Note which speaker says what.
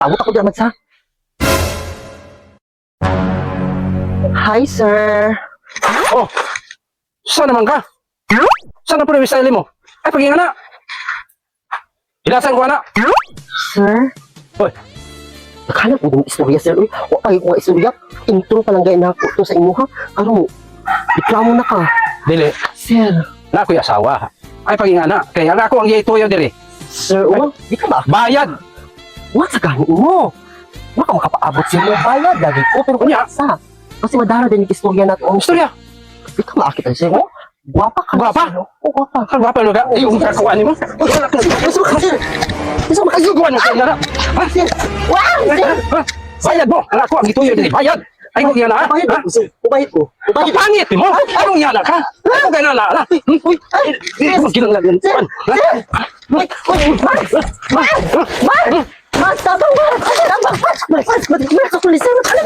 Speaker 1: Abot ako dyan sa. Hi, sir.
Speaker 2: Oh, saan naman ka? Saan na po yung style mo? Ay, paginga na. Ilasan ko na.
Speaker 1: Sir?
Speaker 2: Hoy.
Speaker 1: Nakala ko yung istorya, sir. Uy, wa ay ko istorya. Intro pa lang gay na ako to sa imuha. Karon, reklamo na ka.
Speaker 2: Dili,
Speaker 1: Sir.
Speaker 2: na ako'y asawa. Ay, paginga na. Kaya nga ako ang gituyo dili.
Speaker 1: Sir, uwa, di ka ba?
Speaker 2: Bayad!
Speaker 1: Wa sa gani mo. Baka makapaabot siya mo bayad lagi ko pero
Speaker 2: Unya.
Speaker 1: sa. Kasi madara din yung istorya na to.
Speaker 2: Istorya!
Speaker 1: Di ka maakit ay sir. Oh, guwapa ka.
Speaker 2: Gwapa?
Speaker 1: Sir. Oh, guwapa.
Speaker 2: Ang gwapa mo ka? Ay, yung kakuha ni mo?
Speaker 1: Gusto mo ka, sir. Gusto mo ka,
Speaker 2: Ay, yung mo kaya na. Ha?
Speaker 1: sir. Wow, sir.
Speaker 2: Ha? Bayad mo! Ang ako ang gituyo dili. Bayad! Ay, kung yan na.
Speaker 1: Ubayad
Speaker 2: Ha?
Speaker 1: ko, sir. Ubayad ko. Ubayad.
Speaker 2: Ang pangit mo! Anong yan na ka? Anong ganyan na? Ha? Uy,
Speaker 1: Ay,
Speaker 2: di ko ginanglagan.
Speaker 1: Sir! Sir! Wait, wait, Mark! Mark! Mark! Mark, tabang, Mark! Tabang! Mark! Mark! Mark! Mark! Mark! Mark!